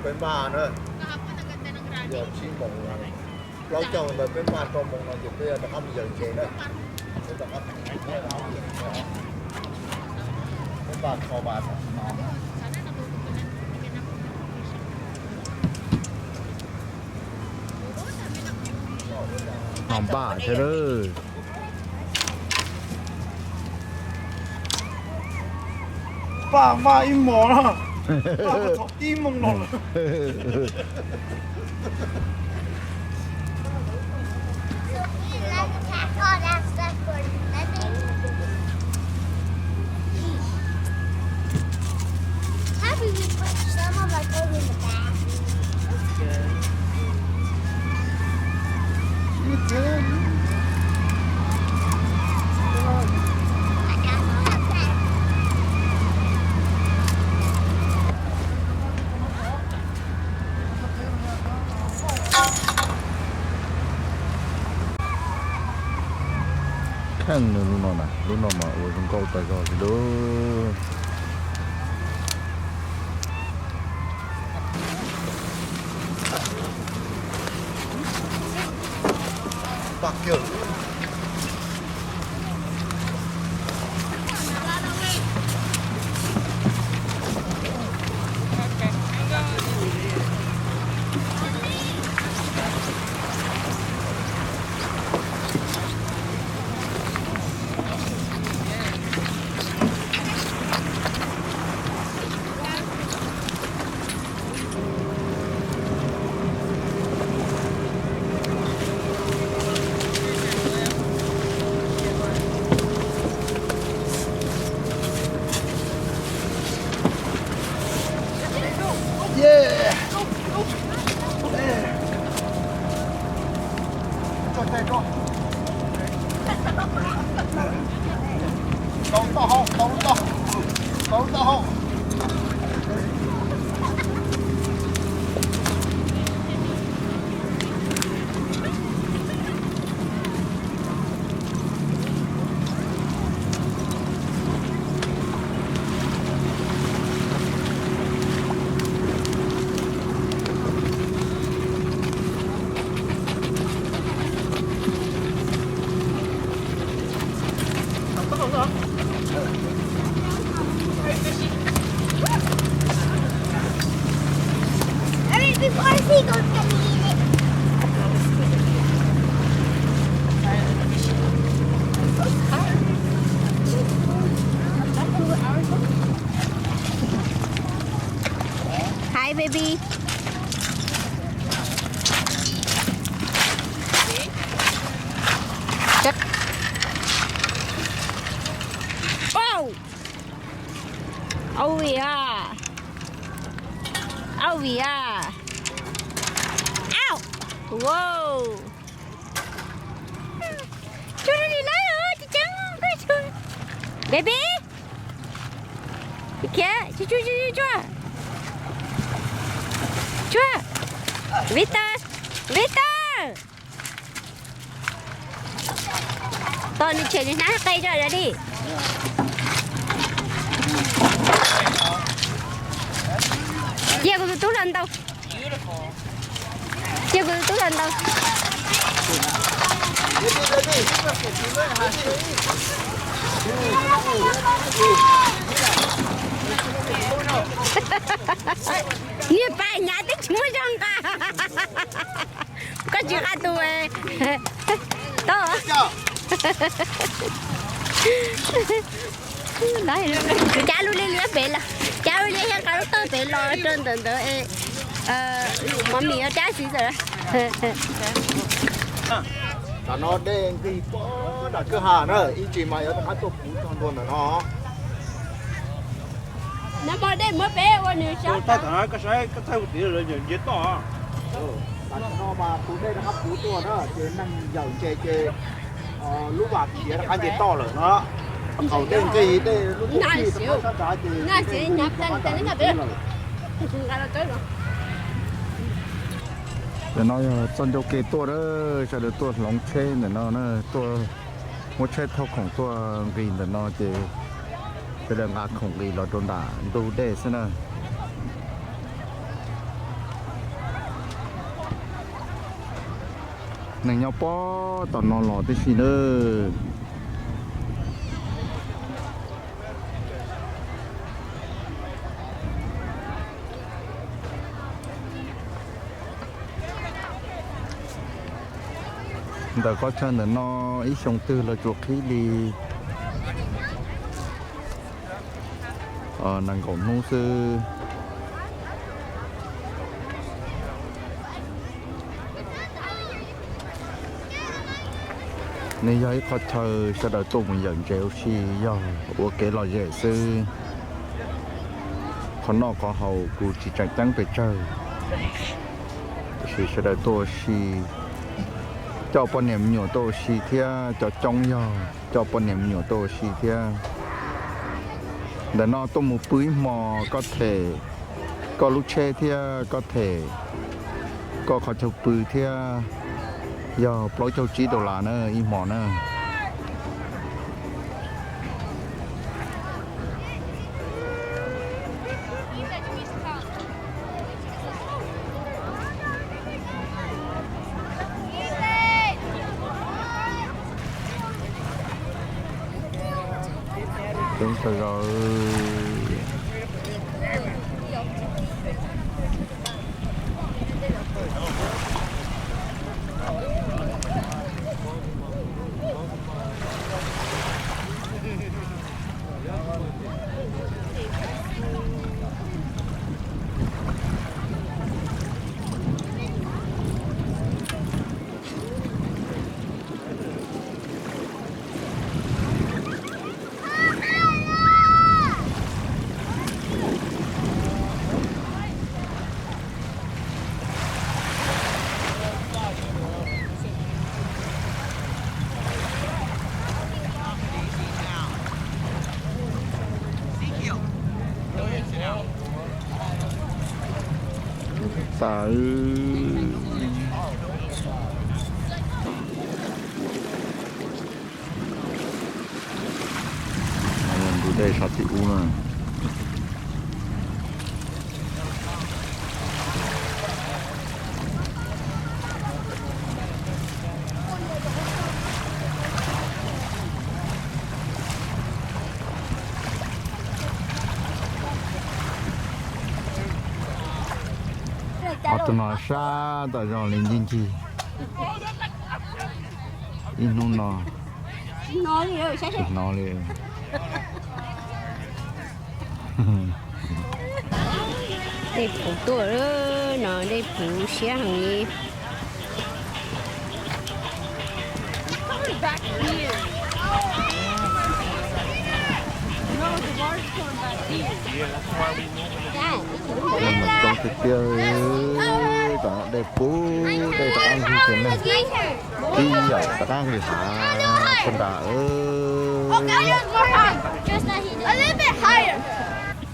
Peb npaj na, yog tsib moos, plaub caug ntawd peb npaj rau moos no ces peb rov qab mus yawm ntses na. Peb npaj kho vas. Npaj thiab lawm. Paj maj ib hmos no, paj thaum ib moos no. How do you put some of my clothes in the bag? Kheej nws lub no na, lub no mas ua zoo nkauj tas zog li lub. Hi, baby. Au, au via, au via. Au. Wow. Tsuag li lawm, tseem ceeb koj tsuag. Baby. Khiav, tsuag tsuag tsuag tsuag. Tsuag. Victor, Victor. Tos nws tshem nws hnab qe tso li. Cia kuv tus tub los ntaus. Cia kuv tus tub los ntaus. Niag pais nyab twb tsis muaj zog nqa. Koj tsis qab tus. Tau. Cab lub liab liab pem los, cab lub liab liab nqa lub tawg pem los rau ntawm ntawd. Mov mis cab xwb xwb. Tam no dej nqig puag nram kwj ha na, ib ntsis mas yuav rov qab tuaj puv txog ntua ntawm no. Nab mos dej muab peb ua nws sab. Tag tam no koj saib koj thaij ua tid lawv nce toj. Tam no mas tus dej rov qab puv tuaj na, ces neeg yawm ntses ces lub vas khiav rov qab nce toj lawm no. Thaum dej nqig dej lub tub tij rov qab sab nrad ces dej nqig rov qab nram lub teb lawm. Tam no yog txoj ncauj ke tuaj, sawv daws tuaj hloov tsheb ntawm no na, tuaj muab tsheb thauj khoom tuaj nqis ntawm no ces sawv daws nqa khoom nqis los rau nram ntug dej xwb na. Neeg nyob pob tom no los tib si nawb. Ntawm qhov chaw ntawm no ib xyoo twg los tsuas qhib li nees nkaum hnub xwb. Nws yog ib qho chaw sawv daws tuaj mus yawm ntses ua si, yog ua kev lom zem xwb. Qhov noj qhov haus kuj tsis tseem ceeb pes tsawg, tiam sis sawv daws tuaj ua si, coj poj niam me nyuam tuaj ua si thiab, cov coob yog coj poj niam me nyuam tuaj ua si thiab. Ntawm no tuaj mus pw ib hmo, koj them koj lub tsheb thiab koj them koj qhov chaw pw thiab, yog plaub caug tsib dollar na ib hmo na. Coob kawg nkaus. Txawm ntug dej sab tim ub na. Ob tug no sab tom zos li ncig ncig. Ib hnub no tsis hnov li. Dej puv tuaj no, dej puv siab heev li. Neeg mas coob tiag tiag, tom dej puv, dej rov qab nqig ces neeg tib yam rov qab nqis hav pag nrad.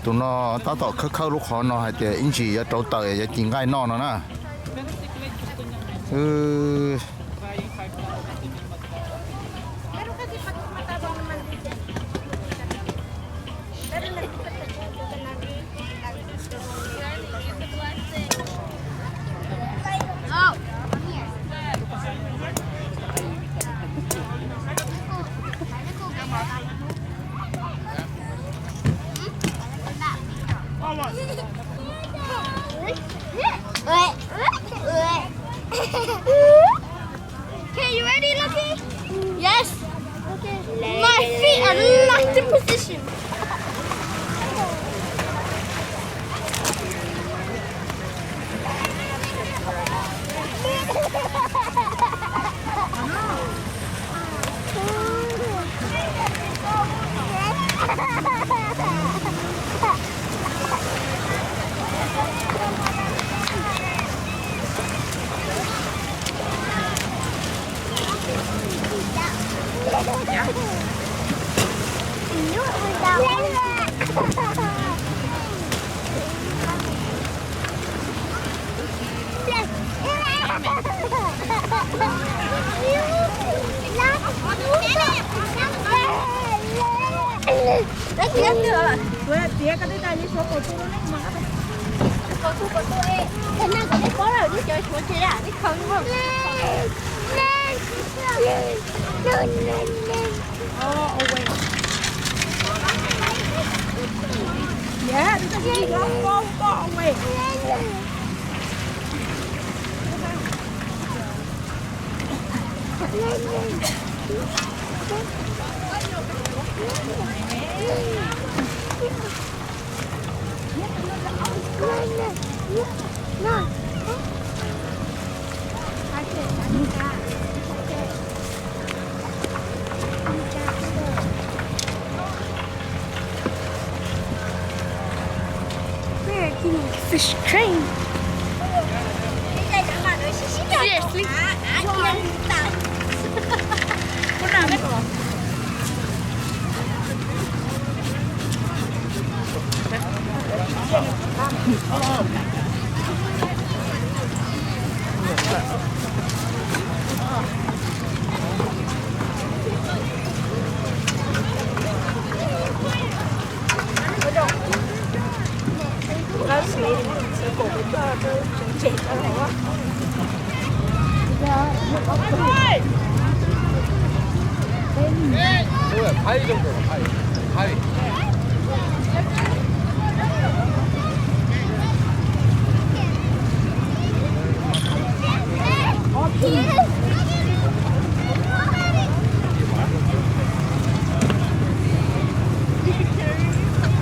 Tus no tab tom khawb khawb lub qhov no hais tias ib ntsis yuav rauv taws yuav ci nqaij noj no na. Okay, you ready, Lucky? Yes. Okay. My feet are locked in position. Tiav koj tej tag li suav kaus tu rau nej mas. Kaus tu kaus tu e. Tag nag kom nej paub lawm nej cov suav tsev a, nej khaws li mas. Oh, away. Yeah, because he got four, four away. Fish train. Seriously?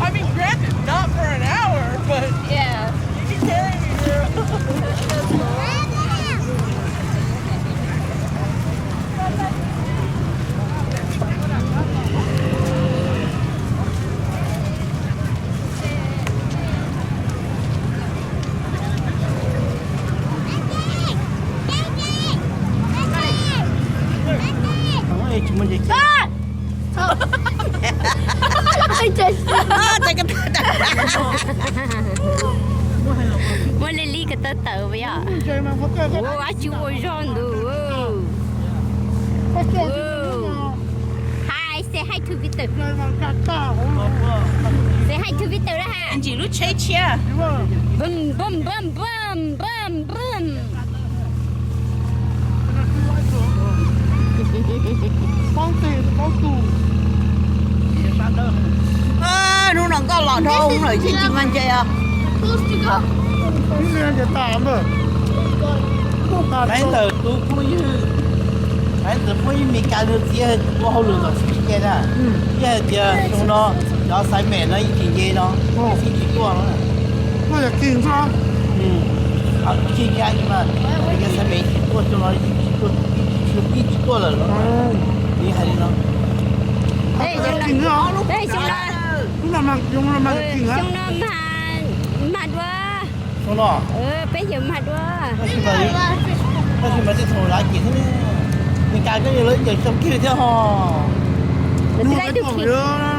I mean, granted, not for an hour, but yeah, you can carry me, girl. Muaj li li ko taw tawm yom. Ua dab tsi ua zog ntawd. Hi, say hi to Victor. Say hi to Victor na ha. Ntsis lub tsheb tshiab. Boom, boom, boom, boom, boom, boom. Hnub no nkauj los dhau lawm yeej tsis mag nce os. Hais ntawm tus phooj ywg, hais ntawm phooj ywg Mes Kas nws txiv ua hauj lwm tom Sweden na, yog hais tias xyoo no cov xaiv mem no yeej tsis nce no, yeej tsis tuaj no. Tsis nce mas, cov xaiv mem tsis tuaj xyoo no, yeej tsis tuaj lawm los, yeej hais li no. Xyoo no mag dua. Xyoo no peb yawg mag dua. Tab sis mas tej thaum lav ces thiab, Mes Kas koj yuav lawv cawm xyoo kiag thiab ho. Lawv twb laib tug kis.